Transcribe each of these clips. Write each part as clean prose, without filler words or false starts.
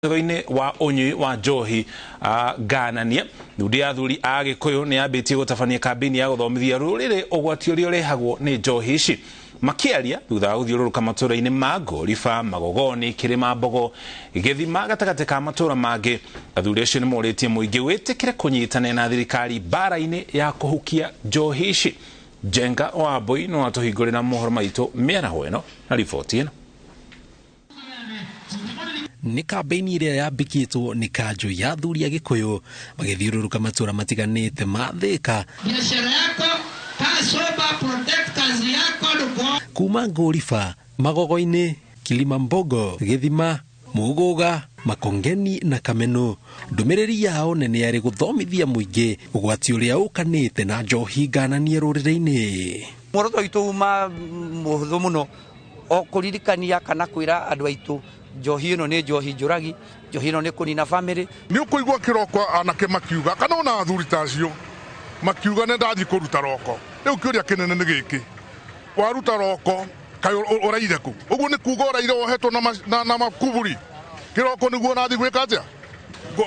Watho-inĩ wa ũnyui wa njohi ngananie thundi ya athuri a Gĩkũyũ nĩ yambĩtie gũtabania kambĩini ya gũthomithia rũrĩrĩ ũgwati ũrĩa ũrehagwo nĩ njohi ici. Makĩaria thutha wa gũthiũrũrũka matũũra-inĩ ma Ngoriba, Magogoni, Kĩrĩma Mbogo, Gĩthima gatagatĩ ka matũũra mangĩ, athuri acio nĩ morĩtie mũingĩ wĩtĩkĩre kũnyitanĩra na thirikari mbara-inĩ ya kũhukia njohi ici. Njenga wa Mbui no atũhingũrĩra mohoro maitũ mĩaraho ĩno na riboti ĩno. Nĩ kambĩini ĩrĩa yambĩkĩtwo nĩ kanjũ ya athuri a Gĩkũyũ magĩthiũrũrũka matũũra matiganĩte ma Thĩka. Biashara yako kaa sober, protect kazi yako nduko. Kuma Ngoriba, Magogo-inĩ, Kilimambogo, Gĩthima, Muguga, Makongeni na Kameno. Ndũmĩrĩri yao nene yarĩ gũthomithia mũingĩ ũgwati ũrĩa ũkanĩte na njohi ngananie rũrĩrĩ-inĩ. Muoroto witũ uma mũhũthũ mũno o kũririkania kana kwĩra andũ aitũ njohi ĩno nĩ njohi njũragi, njohi ĩno nĩ kũnina family. Nĩ ũkũigua kĩroko anake makiuga kana ona athuri ta acio makiuga nĩ ndathiĩ kũruta roko. Rĩu kĩũria kĩnene nĩ gĩkĩ, waruta roko kaĩ ũraire kũ? Ũguo nĩ kuga ũraire wohetwo na makuburi. Kĩroko nĩguo ũrathiĩ gwĩka atĩa?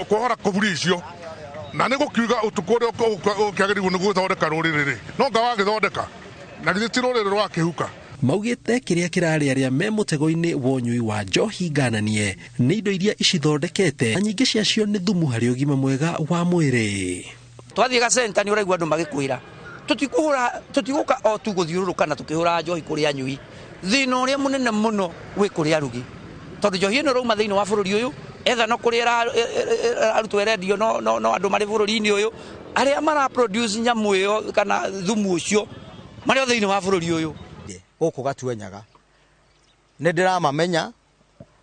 Kuohora kuburi icio. Na nĩ gũkiuga ũtukũ ũrĩa ũkĩagĩrĩirwo nĩ gũthondeka rũrĩrĩ rĩ, no nga wagĩthondeka na githĩ ti rũrĩrĩ rwakĩhuka. Maugĩte kĩrĩa kĩrarĩa arĩa me mũtego-inĩ wa ũnyui wa njohi ngananie nĩ indo iria icithondekete na nyingĩ ciacio nĩ thumu harĩ ũgima mwega wa mwĩrĩ. Twathiĩ gacenta nĩ ũraigua andũ magĩkwĩra tũtigũka o tu gũthiũrũrũka na tũkĩhũra njohi kũrĩ anyui. Thĩna ũrĩa mũnene mũno wĩ kũrĩ arugi, tondũ njohi ĩno ĩrauma thĩinĩ wa bũrũri ũyũ, etha no kũrĩa ĩrarutwo ĩrendio no andũ marĩ bũrũri-inĩ ũyũ arĩa mara produce nyamũ ĩyo kana thumu ũcio marĩ o thĩinĩ wa bũrũri ũyũ. Gũkũ Gatuenyaga nĩ ndĩramamenya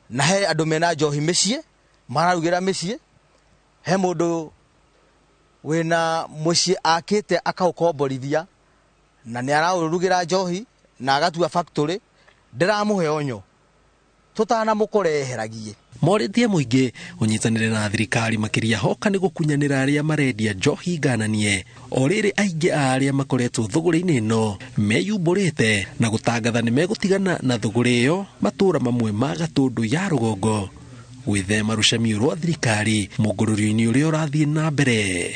na he andũ mena njohi mĩciĩ mararugĩra mĩciĩ, he mũndũ wĩna mũciĩ akĩte akaũkomborithia na nĩ araũrugĩra njohi na agatua factory, ndĩramũhe onyo tũtanamũkoreheragie. Morĩtie mũingĩ ũnyitanĩre na thirikari makĩria hoka nĩ gũkunyanĩra arĩa marendia njohi ngananie. O rĩrĩ aingĩ a arĩa makoretwo thũgũrĩ-inĩ ĩno meyumbũrĩte na gũtangatha nĩ megũtigana na thũgũrĩ ĩyo matũũra mamwe ma Gatũndũ ya rũgongo gwĩthema rũcemio rwa thirikari mũngũrũrio-inĩ ũrĩa ũrathiĩ na mbere.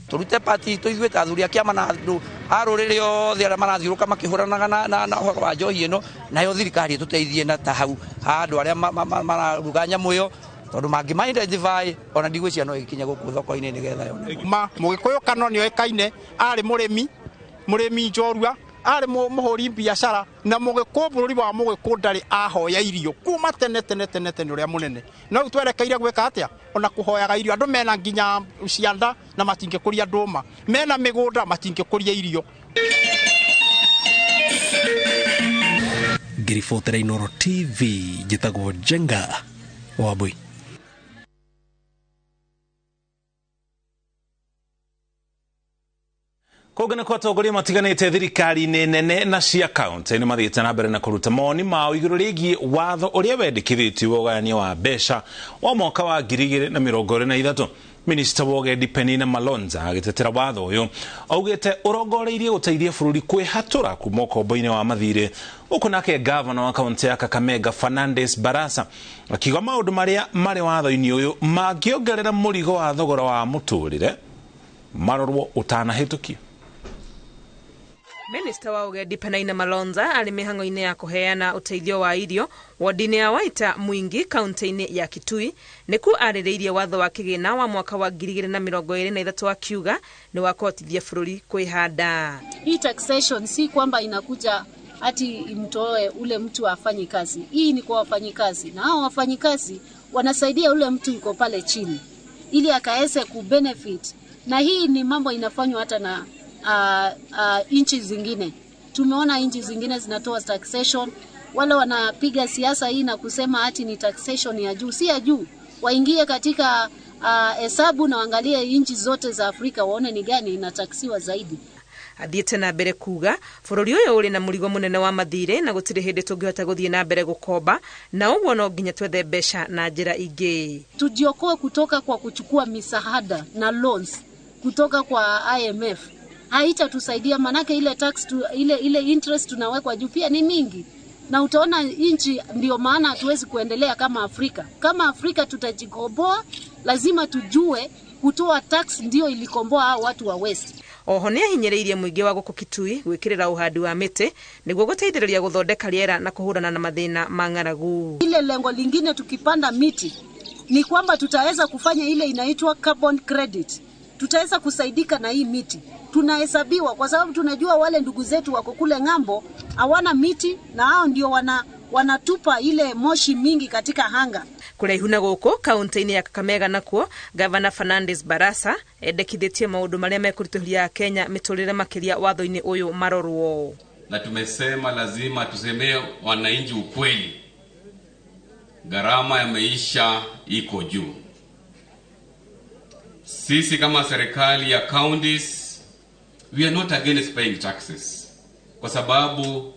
Tũrute pati itũ ithuĩ ta athuri a kĩama na andũ a rũrĩrĩ othe arĩa marathiũrũka makĩhũranaga na ũhoro wa njohi ĩno, nayo thirikari ĩtũteithie na ta hau ha andũ arĩa mararuga nyamũ ĩyo, tondũ mangĩma identify ona ndigwĩciria no ĩgĩkinye gũkũ thoko-inĩ nĩgetha yone. Ma Mũgĩkũyũ Kano nĩoĩkaine arĩ mũrĩmi, mũrĩmi njorua, arĩ mũhũri biacara, na Mũgĩkũyũ bũrũri wa Mũgĩkũyũ ndarĩ ahoya irio kuma tene tene tene tene ũrĩa mũnene. No rĩu twerekeire gwĩka atĩa? Ona kũhoyaga irio. Andũ mena nginya cianda na matingĩkũria ndũma, mena mĩgũnda matingĩkũria irio. Ngĩribotera Inooro TV, njĩtagwo Njenga wa Mbui. Kũngĩ nĩ kwa atongoria matiganĩte thirikari-inĩ nene na cia kaunti nĩ mathiĩte na mbere na kũruta mawoni mao igũrũ rĩgiĩ watho ũrĩa wendekithĩtio wa ũgayania wa mbeca wa mwaka wa 2023. Minista wa ũgendi Penina Malonza agĩtetera watho ũyũ augĩte ũrongoreirie gũteithia bũrũri kwĩhatũra kuma ũkombo-inĩ wa mathirĩ, huku nake gavana wa kaunti ya Kakamega Fernandes Barasa akiuga maũndũ marĩa marĩ watho-inĩ ũyũ mangĩongerera mũrigo wa thogora wa mũtũrĩre marorwo ũtanahĩtũkio. Minista wa ũgendi Penina Malonza arĩ mĩhang'o-inĩ ya kũheana ũteithio wa irio wodi-inĩ ya Waita Mwingi kaunti-inĩ ya Kitui nĩkuo arĩrĩirie watho wa kĩgĩna wa mwaka wa 2023 akiuga nĩ wa kũhotithia bũrũri kwĩhanda. Hii taxation si kwamba inakuja ati imtoe ule mtu afanye kazi. Hii ni kwa wafanyikazi, na hao wafanyikazi wanasaidia ule mtu yuko pale chini ili akaweze kubenefit. Na hii ni mambo inafanywa hata na nchi zingine. Tumeona nchi zingine zinatoa taxation, wale wanapiga siasa hii na kusema ati ni taxation ya juu. Si ya juu. Waingie katika hesabu na waangalie nchi zote za Afrika waone ni gani inataxiwa zaidi. Athiĩte na mbere kuga bũrũri ũyũ ũrĩ na mũrigo mũnene wa mathirĩ na gũtirĩ hĩndĩ tũngĩhota gũthiĩ na mbere gũkomba, na ũguo no nginya twethe mbeca na njĩra ingĩ. Tujiokoe kutoka kwa kuchukua misaada na loans kutoka kwa IMF. Haitatusaidia, manake ile tax tu, ile interest tunawekwa juu pia ni mingi. Na utaona nchi, ndio maana hatuwezi kuendelea kama Afrika. Kama Afrika tutajikomboa, lazima tujue kutoa tax ndio ilikomboa hao watu wa West. Oho nĩ ahinyĩrĩirie mũingĩ wa gũkũ Kitui gwĩkĩrĩra ũhandi wa mĩtĩ nĩguo gũteithĩrĩria gũthondeka rĩera na kũhũrana na mathĩna ma ng'aragu. Ile lengo lingine tukipanda miti ni kwamba tutaweza kufanya ile inaitwa carbon credit. Tutaweza kusaidika na hii miti. Tunahesabiwa kwa sababu tunajua wale ndugu zetu wako kule ng'ambo hawana miti na hao ndio wanatupa ile moshi mingi katika hanga. Kũraihu na gũkũ kaunti-inĩ ya Kakamega nakuo Gavana Fernandes Barasa endekithĩtie maũndũ marĩa mekũritũhia Kenya mĩtũrĩre makĩria watho-inĩ ũyũ marorwo. Na tumesema lazima tusemee wananchi ukweli. Gharama ya maisha iko juu. Sisi kama serikali ya counties, we are not against paying taxes. Kwa sababu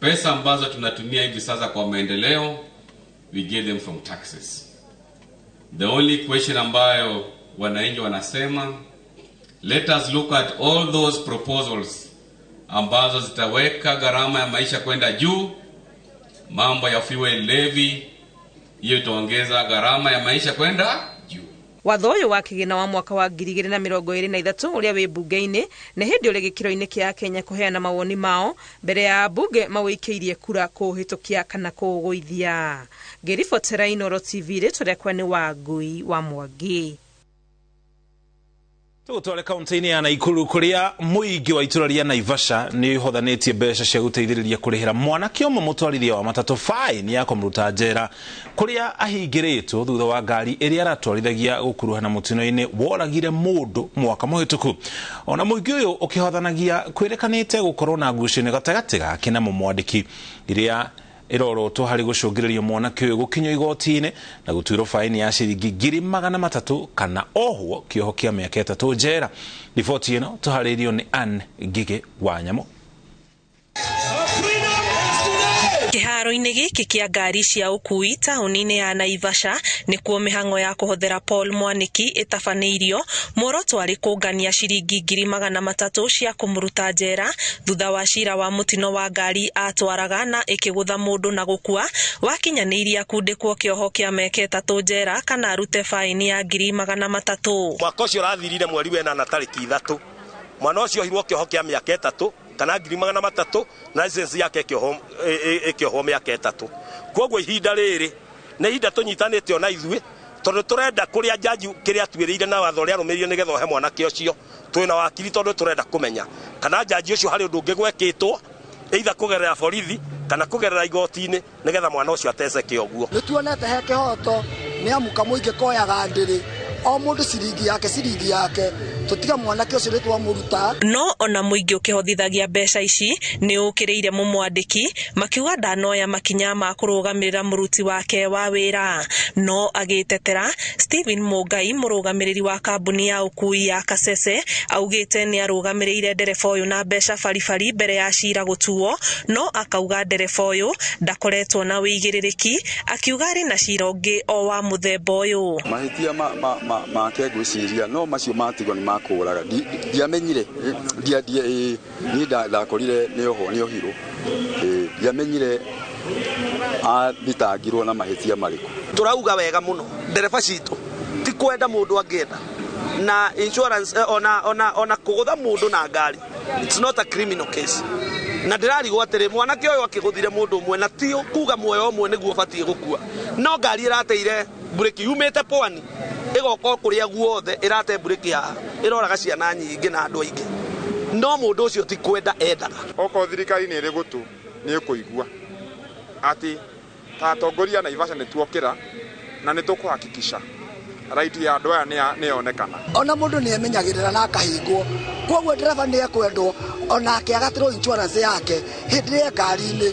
pesa ambazo tunatumia hivi sasa kwa maendeleo, we get them from taxes. The only question ambayo wananchi wanasema, let us look at all those proposals ambazo zitaweka gharama ya maisha kwenda juu. Mambo ya fuel levy, hiyo itaongeza gharama ya maisha kwenda juu. Watho ũyũ wa kĩgĩna wa mwaka wa 2023 ũrĩa wĩ mbunge-inĩ nĩ hĩndĩ ũrĩ gĩkĩro-inĩ kĩa Kenya kũheana mawoni mao mbere ya mbunge mawĩikĩirie kura kũũhĩtũkia kana kũũgũithia. Ngĩribotera Inooro TV rĩtwa rĩakwa nĩ Wangui wa Mwangi. Tũgũtware kaunti-inĩ ya Naikuru kũrĩa mũingĩ wa itũra rĩa Naivasha nĩ ũhothanĩtie mbeca cia gũteithĩrĩria kũrĩhĩra mwanake ũmwe mũtwarithia wa matatũ faini ya kũmũruta njera kũrĩa ahingĩrĩtwo thutha wa ngari ĩrĩa aratwarithagia gũkuruhana mũtino-inĩ woragire mũndũ mwaka mũhĩtũku. Ona mũingĩ ũyũ ũkĩhothanagia kwĩrĩkanĩte gũkorwo na ngucanio gatagatĩ gake na mũmwandĩki iria ĩrorotwo harĩ gũcũngĩrĩria mwanake ũyũ gũkinyio igoti-inĩ na gũtuĩrwo faini ya ciringi 300,000 kana ohwo kĩoho kĩa mĩaka 3 njera. Riboti ĩno tũharĩirio nĩ Ann Ngigĩ wa Nyamũ. Kĩharo-inĩ gĩkĩ kĩa ngari cia ũkuui taũni-inĩ ya Naivasha nĩkuo mĩhang'o ya kũhothera Paul Mwaniki ĩtabanĩirio. Muoroto arĩ kũngania ciringi 300,000 cia kũmũruta njera thutha wa cira wa mũtino wa ngari atwaraga na ĩkĩgũtha mũndũ na gũkua wakinyanĩirie akundĩkwo kĩoho kĩa mĩaka 3 njera kana arute faini ya 300,000. Mwaka ũcio ũrathirire mweri wa 8 tarĩki 3 mwana ũcio ohirwo kĩoho kĩa mĩaka 3 kana 300,000 na license yake ĩkĩohwo mĩaka 3. Koguo ihinda rĩrĩ nĩ ihinda tũnyitanĩte ona ithuĩ tondũ tũrenda kũrĩa jaji kĩrĩa atuĩrĩire na watho ũrĩa arũmĩrĩire nĩgetha ohe mwanake ũcio. Twĩna wakiri tondũ tũrenda kũmenya kana jaji ũcio harĩ ũndũ ũngĩ gwekĩtwo either kũgerera borithi kana kũgerera igoti-inĩ nĩgetha mwana ũcio ateceke ũguo. Nĩ tuonete he kĩhoto nĩ amu kamũingĩ koyaga ndĩrĩ o mũndũ ciringi yake tutiga mwanake ũcio nĩ twamũruta. No ona mũingĩ ũkĩhothithagia mbeca ici nĩ ũkĩrĩire mũmwandĩki makiuga ndanoya makinya ma kũrũgamĩrĩra mũruti wake wa wĩra. No agĩtetera Stephen Mũngai mũrũgamĩrĩri wa kambuni ya ũkuui ya Kasese augĩte nĩ arũgamĩrĩire ndereba ũyũ na mbeca baribari mbere ya cira gũtuo, no akauga ndereba ũyũ ndakoretwo na wĩigĩrĩrĩki akiuga arĩ na cira ũngĩ o wa mũthemba ũyũ. Mahĩtia make ngwĩciria no macio matigwo nĩ makũraga ndiamenyire niĩ ndakorire nĩ ohirwo ndiamenyire athitangirwo na mahĩtia marĩkũ. Tũrauga wega mũno ndereba citũ ti kwenda mũndũ angĩenda na insurance ona kũgũtha mũndũ na ngari, it's not a criminal case. Na ndĩrarigwo atĩrĩ mwanake ũyũ akĩgũthire mũndũ ũmwe na ti kuga muoyo ũmwe nĩguo ũbatiĩ gũkua, no ngari ĩrateire mburĩki yumĩte pwani ĩgoka kũrĩa guothe ĩrate mburĩki haha ĩroraga ciana nyingĩ na andũ aingĩ, no mũndũ ũcio ti kwenda endaga. Okorwo thirikari nĩ ĩrĩ gũtũ nĩ ĩkũigua atĩ ta atongoria Naivasha nĩ tuokĩra na nĩ tũkũhakikisha right ya andũ aya nĩ yonekana. Ona mũndũ nĩ emenyagĩrĩra na akahingwo, koguo ndereba nĩ ekwendwo onake agatĩrwo insurance yake hĩndĩ ĩrĩa ngari-inĩ,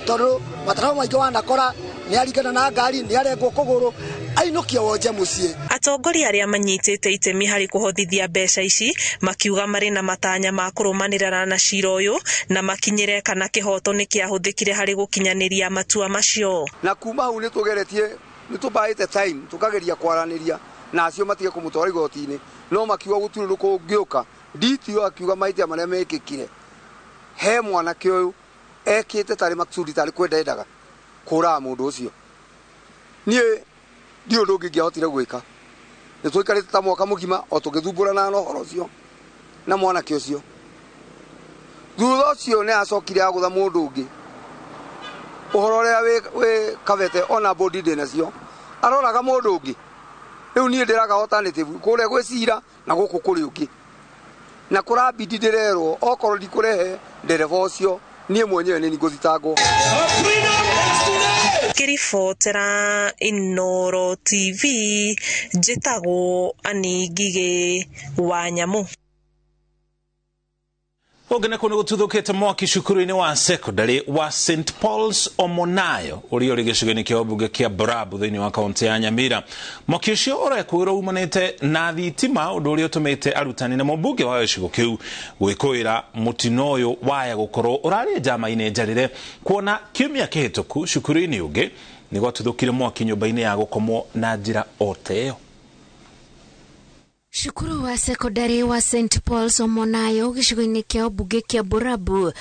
tondũ mataraba maingĩ wanakora nĩ aringana na ngari nĩ arengwo kũgũrũ ainũkia wonje mũciĩ. Atongoria arĩa manyitĩte itemi harĩ kũhothithia mbeca ici makiuga marĩ na matanya ma kũrũmanĩrĩra na cira ũyũ na makinyĩre kana kĩhoto nĩ kĩahũthĩkire harĩ gũkinyanĩria matua macio. Na kuma hau nĩ tũgeretie nĩ tũbaĩte time tũkageria kwaranĩria na acio matige kũmũtwara igoti-inĩ, no makiuga gũtirĩ ũndũ kũngĩũka. DTO akiuga mahĩtia marĩa mekĩkire he mwanake ũyũ Ekĩte tarĩ makusudi tarĩ kwenda endaga kũraga mũndũ ũcio. Niĩ ndiũ ũndũ ũngĩ ingĩahotire gwĩka. Nĩ tũikarĩte ta mwaka mũgima o tũgĩthumbũranaga na ũhoro ũcio na mwanake ũcio. Thutha ũcio nĩ acokire agũtha mũndũ ũngĩ. Ũhoro ũrĩa wĩ Kabete ona bodi ndĩ nacio aroraga mũndũ ũngĩ. Rĩu niĩ ndĩraga alternative kũrĩa gwĩ cira na gũkũ kũrĩ ũngĩ. Na kũrabidi ndĩrerwo okorwo ndikũrehe ndereba ũcio niĩ mwenyewe nĩ ngũthitangwo. Ngĩribotera Inooro TV njĩtagwo Annie Ngigĩ wa Nyamũ. Ũngĩ nakuo nĩ gũtuthũkĩte mwaki cukuru-inĩ wa secondary wa St Paul's Omonayo ũrĩa ũrĩ gĩcigo-inĩ kĩa ũmbunge kĩa Borabu thĩinĩ wa kaunti ya Nyamira. Mwaki ũcio ũrekwĩrwo umanĩte na thitima, ũndũ ũrĩa ũtũmĩte arutani na mũmbunge wa gĩcigo kĩu gwĩkũĩra mũtino ũyũ waya gũkorwo ũrarĩ njama-inĩ njarĩre, kuona kiumia kĩhĩtũku cukuru-inĩ ũngĩ nĩ gwatuthũkire mwaki nyũmba-inĩ ya gũkomwo na njĩra o ta ĩyo. Cukuru wa sekondari wa St Paul's Omonayo gĩcigo-inĩ kĩa ũmbunge kĩa Borabu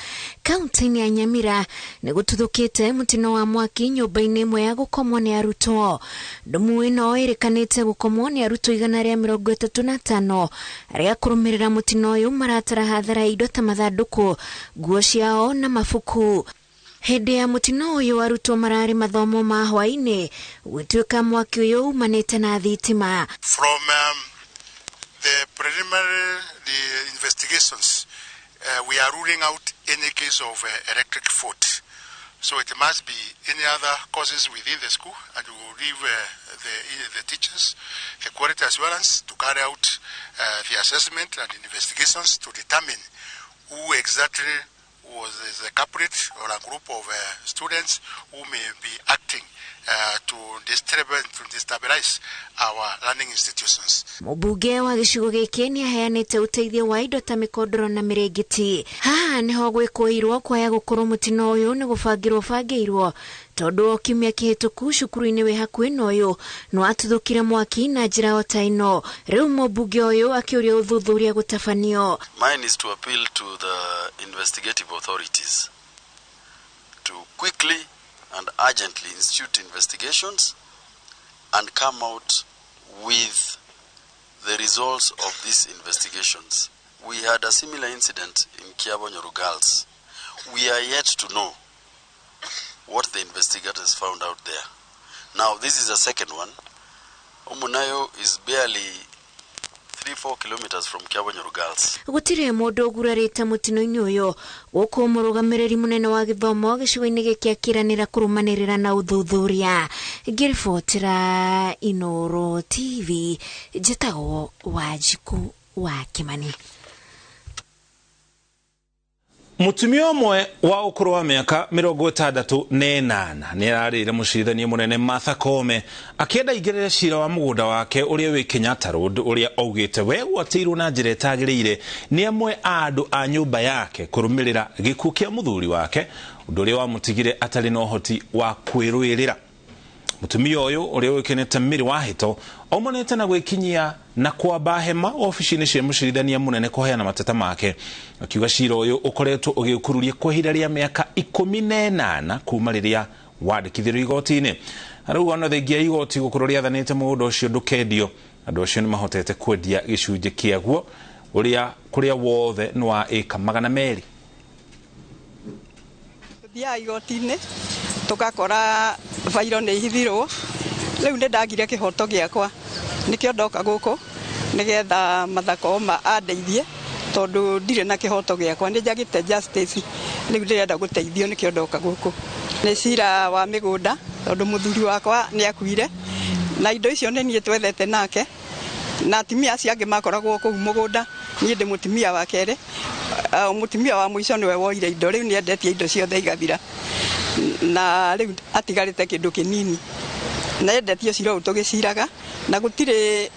kaunti-inĩ ya Nyamira nĩ gũtuthũkĩte mũtino wa mwaki nyũmba-inĩ ĩmwe ya gũkomwo nĩ arutwo. Ndumu ĩno ĩrĩkanĩte gũkomwo nĩ arutwo 135 arĩa kũrũmĩrĩra mũtino ũyũ maratara hathara indo ta mathandũkũ, nguo ciao na mabuku. Hĩndĩ ya mũtino ũyũ arutwo mararĩ mathomo ma hwaĩ-inĩ gũtuĩka mwaki ũyũ umanĩte na thitima. From the preliminary investigations, we are ruling out any case of electric fault. So it must be any other causes within the school, and we will leave the teachers, the quality assurance, to carry out the assessment and investigations to determine who exactly was the culprit or a group of students who may be acting to destabilize our learning institutions. Mũmbunge wa gĩcigo gĩkĩ nĩ aheanĩte ũteithio wa indo ta mĩkondoro na mĩrĩngĩti. Haha nĩho gwĩkũĩirwo kwaya gũkorwo mũtino ũyũ nĩ gũbangĩrwo bangĩirwo tondũ o kiumia kĩhĩtũku cukuru-inĩ wĩ hakuhĩ na ũyũ nĩ watuthũkire mwaki na njĩra o ta ĩno. Rĩu mũmbunge ũyũ akĩũria ũthuthuria gũtabanio. Mine is to appeal to the investigative authorities to quickly and urgently institute investigations and come out with the results of these investigations. We had a similar incident in Kiabonyoru Girls. We are yet to know what the investigators found out there. Now, this is a second one. Omonayo is barely 3-4 kilometers from Kiabonyoru Girls. Gũtirĩ mũndũ ũgurarĩte mũtino-inĩ ũyũ gũkũ mũrũgamĩrĩri mũnene wa gĩthomo gĩcigo-inĩ gĩkĩ akĩranĩra kũrũmanĩrĩra na ũthuthuria. Ngĩribotera Inooro TV njĩtagwo Wanjikũ wa Kĩmani. Mũtumia ũmwe wa ũkũrũ wa mĩaka 68 nĩ ararĩire mũcirithania mũnene Martha Koome akĩenda aingĩrĩre cira wa mũgũnda wake ũrĩa wĩ Kenyatta Road ũrĩa augĩte wegwatĩirwo na njĩra ĩtagĩrĩire nĩ amwe a andũ a nyũmba yake kũrũmĩrĩra gĩkuũ kĩa mũthuri wake, ũndũ ũrĩa wamũtigire atarĩ na ũhoti wa kwĩrũĩrĩra. Mũtumia ũyũ ũrĩa ũĩkaine ta Mary Wahĩto aumanĩte na gwĩkinyia na kwamba hema obici-inĩ cia mũcirithania mũnene kũheana mateta make, akiuga cira ũyũ ũkoretwo ũgĩkururia kwa ihinda rĩa mĩaka 18 kuma rĩrĩa wandĩkithirio igoti-inĩ. Arauga ona thengia igoti gũkorwo rĩathanĩte mũgũnda ũcio ndũkendio, andũ acio nĩ mahotete kwendia gĩcunjĩ kĩaguo ũrĩa kũrĩa wothe nĩ wa ĩka 200. Tũthiaga igoti-inĩ tũgakora bairo nĩ ihithirwo. Rĩu nĩ ndagire kĩhoto gĩakwa, nĩkĩo ndoka gũkũ nĩgetha Martha Koome andeithie tondũ ndirĩ na kĩhoto gĩakwa, nĩ njagĩte justice, rĩu ndĩrenda gũteithio nĩkĩo ndoka gũkũ. Nĩ cira wa mĩgũnda tondũ mũthuri wakwa nĩ akuire na indo icio nĩ niĩ twethete nake na atumia acio angĩ makoragwo kũu mũgũnda, niĩ ndĩ mũtumia wa kerĩ. Mũtumia wa mũico nĩwe woire indo, rĩu nĩ endetie indo ciothe igathira na rĩu atigarĩte kĩndũ kĩnini na endetie cira ũyũ tũgĩciraga na gũtirĩ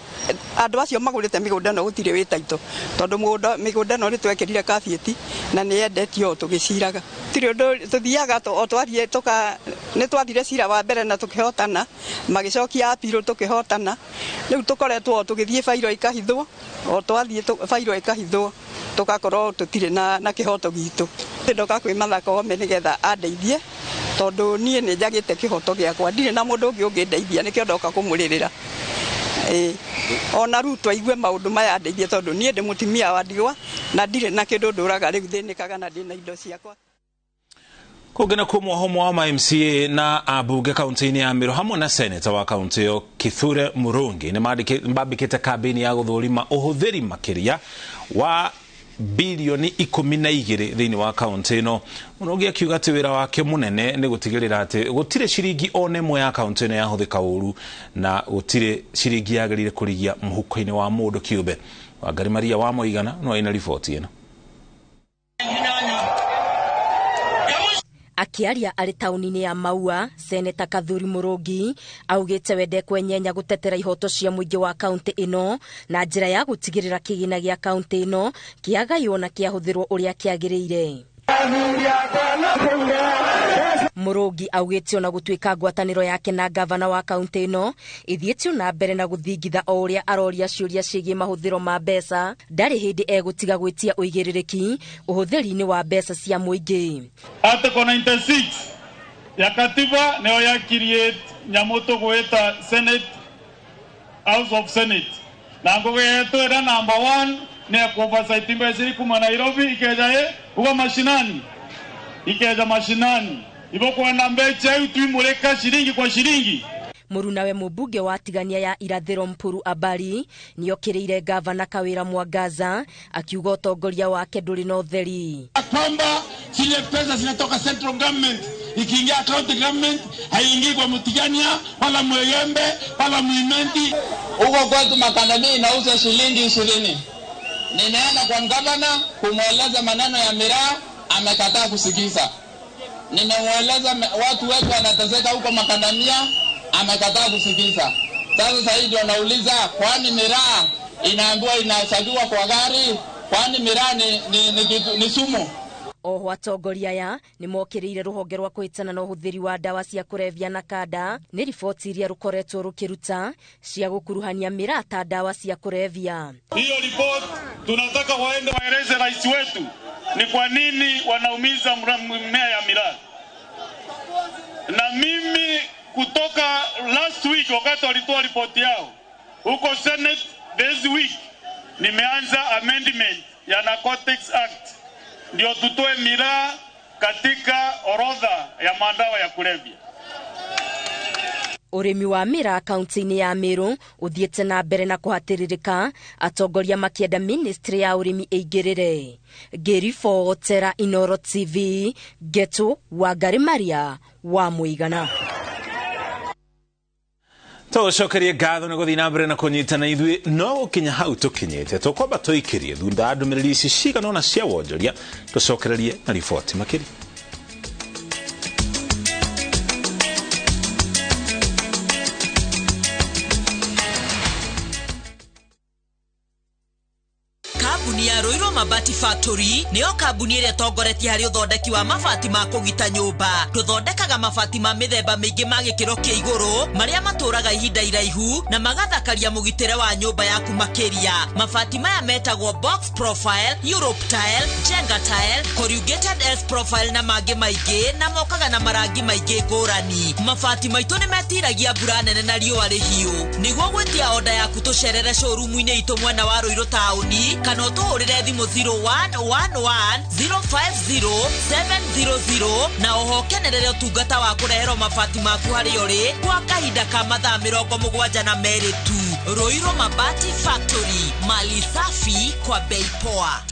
andũ acio magũrĩte mĩgũnda no gũtirĩ wĩ taito tondũ mĩgũnda no nĩ twekĩrire kabieti na nĩ endetio o tũgĩciraga. Gũtirĩ ũndũ tũthiaga o twathiĩ nĩ twathire cira wa mbere na tũkĩhotana, magĩcokia apirũ tũkĩhotana, rĩu tũkoretwo o tũgĩthiĩ bairo ikahithwo, o twathiĩ bairo ikahithwo tũgakorwo tũtirĩ na kĩhoto gitũ. Ndoka kwĩ Martha Koome nĩgetha andeithie tondũ niĩ nĩ njagĩte kĩhoto gĩakwa, ndirĩ na mũndũ ũngĩ ũngĩndeithia, nĩkĩo ndoka kũmũrĩrĩra. Ona Ruto aigue maũndũ maya andeithie tondũ niĩ ndĩ mũtumia wa ndigwa na ndirĩ na kĩndũ ndũraga rĩu thĩnĩkaga na ndĩ na indo ciakwa. Kũngĩ na kumwo homo wa ma MCA na ambunge kaunti-inĩ ya Meru hamwe na seneta wa kaunti ĩyo Kithure Murungi nĩ mambĩkĩte kambĩini ya gũthũrima ũhũthĩri makĩria wa bilioni 12 thĩinĩ wa kaunti ĩno. Murungi akiuga atĩ wĩra wake mũnene nĩ gũtigĩrĩra atĩ gũtirĩ ciringi ona ĩmwe ya kaunti ĩno yahũthĩka ũru na gũtirĩ ciringi yagĩrĩire kũrigia mũhuko-inĩ wa mũndũ kĩũmbe. Wangari Maria wa Mũigana no aina riboti ĩno. Akiaria arĩ taũni-inĩ ya Maua, Seneta Kathuri Murungi augĩte we ndekwenyenya gũtetera ihoto cia mũingĩ wa kaunti ĩno na njĩra ya gũtigĩrĩra kĩgĩna gĩa kaunti ĩno kĩagaywo na kĩahũthĩrwo ũrĩa kĩagĩrĩire. Murungi augĩte ona gũtuĩka ngwatanĩro yake na gavana wa kaunti ĩno ĩthiĩtio na mbere na gũthingitha o ũrĩa aroria ciũria ciĩgiĩ mahũthĩro ma mbeca, ndarĩ hĩndĩ egũtiga gwĩtia ũigĩrĩrĩki ũhũthĩri-inĩ wa mbeca cia mũingĩ. Article 96 ya katiba nĩyo ya create nyamũ tũgwĩta Senate, House of Senate, na ngũgĩtwĩra number 1 nĩ oversight mbeca iria kuma Nairobi ikeja uga mashinani, ikeja mashinani ibo kwenda mbeca iu twimurika shiringi kwa shiringi. Murunawe mũmbunge wa Tigania ya Irathĩro Mpuru Abari nĩokĩrĩire gavana Kawĩra Mwangaza akiuga ũtongoria wake ndũrĩ na ũtheri, kwamba zile pesa zinatoka central government ikiingia county government haiingii kwa Mtigania wala Mwegembe wala Mwimenti. Huko kwetu makandamii inauza shilingi 20. Nimeenda kwa gavana kumweleza maneno ya miraa, amekataa kusikiza. Nimemweleza watu wetu wanateseka huko makandamia, amekataa kusikiza. Sasa hivi wanauliza kwani miraa inaambiwa inasagiwa kwa gari, kwani miraa ni sumu? Oho atongoria aya nĩ mokĩrĩire rũhonge rwa kũhĩtana na ũhũthĩri wa ndawa cia kũrebia na kanda nĩ riboti iria rũkoretwo rũkĩruta cia gũkuruhania miraa ta ndawa cia kũrebia. Hiyo ripoti tunataka waende waeleze rais wetu ni kwa nini wanaumiza mmea ya miraa. Na mimi kutoka last week wakati walitoa ripoti yao huko Senate, this week nimeanza amendment ya Narcotics Act ndio tutoe miraa katika orodha ya madawa ya kulevya. Ũrĩmi wa miraa kaunti-inĩ ya Meru ũthiĩte na mbere na kũhatĩrĩrĩka, atongoria makĩenda ministry ya ũrĩmi ĩingĩrĩre. Ngĩribotera Inoro TV, Getu Wangari Maria wa Mũigana. Tũcokerie ngatho nĩ gũthiĩ na mbere na kũnyitana ithuĩ no gũkinya hau tũkinyĩte tũkwamba tũikĩrie thutha wa ndũmĩrĩri ici cigana ũna cia wonjoria tũcokererie na riboti makĩria. Kambuni ya Ruiru Mabati Factory nĩyo kambuni ĩrĩa ĩtongoretie harĩ ũthondeki wa mabati ma kũgita nyũmba. Tũthondekaga mabati ma mĩthemba mĩingĩ ma gĩkĩro kĩa igũrũ marĩa matũraga ihinda iraihu na magathakaria mũgitĩre wa nyũmba yaku makĩria. Mabati maya metagwo box profile, Europe tile, Jenga tile, corrugated S profile na mangĩ maingĩ, na mokaga na marangi maingĩ ngũrani. Mabati maitũ nĩ metiragia mbura nene na riũa rĩhiũ. Nĩguo gwĩtia oda yaku tũcerere showroom-inĩ itũ mwena wa Ruiru taũni kana ũtũhũrĩre thimũ 0111 050 700 na oho kenerere ũtungata wa kũreherwo mabati maku harĩa ũrĩ kwa kahinda ka mathaa 72 tu. Ruiru Mabati Factory, mali safi kwa bei poa.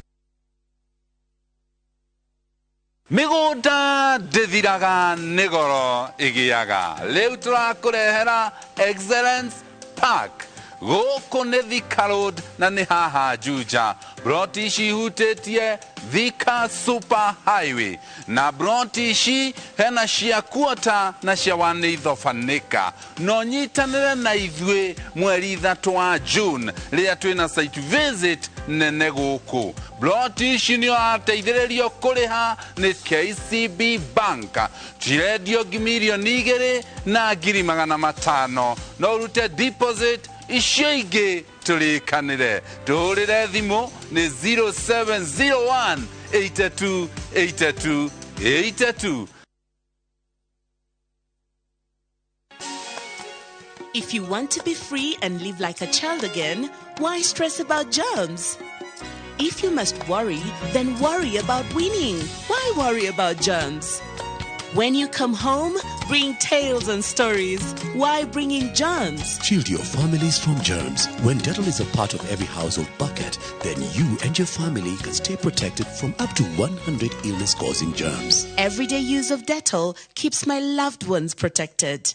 Mĩgũnda ndĩthiraga nĩ goro ĩgĩaga. Rĩu tũrakũrehera Excellence Park. Gũkũ nĩ Thika Road na nĩ haha Juja. Broti ici ihutĩtie Thika Super Highway na broti ici hena cia kuota na cia wanĩithobanĩka. No nyitanĩre na ithuĩ mweri 3 wa June rĩrĩa twĩna site visit nene gũkũ. Broti ici nĩ ũrateithĩrĩrio kũrĩha nĩ KCB Bank. Cirendio 2,500,000. No ũrute deposit Icio ingĩ tũrĩkanĩre. Tũhũrĩre thimũ nĩ 0701 82 82 82. If you want to be free and live like a child again, why stress about germs? If you must worry, then worry about winning. Why worry about germs? When you come home, bring tales and stories. Why bring in germs? Shield your families from germs. When Dettol is a part of every household bucket, then you and your family can stay protected from up to 100 illness-causing germs. Everyday use of Dettol keeps my loved ones protected.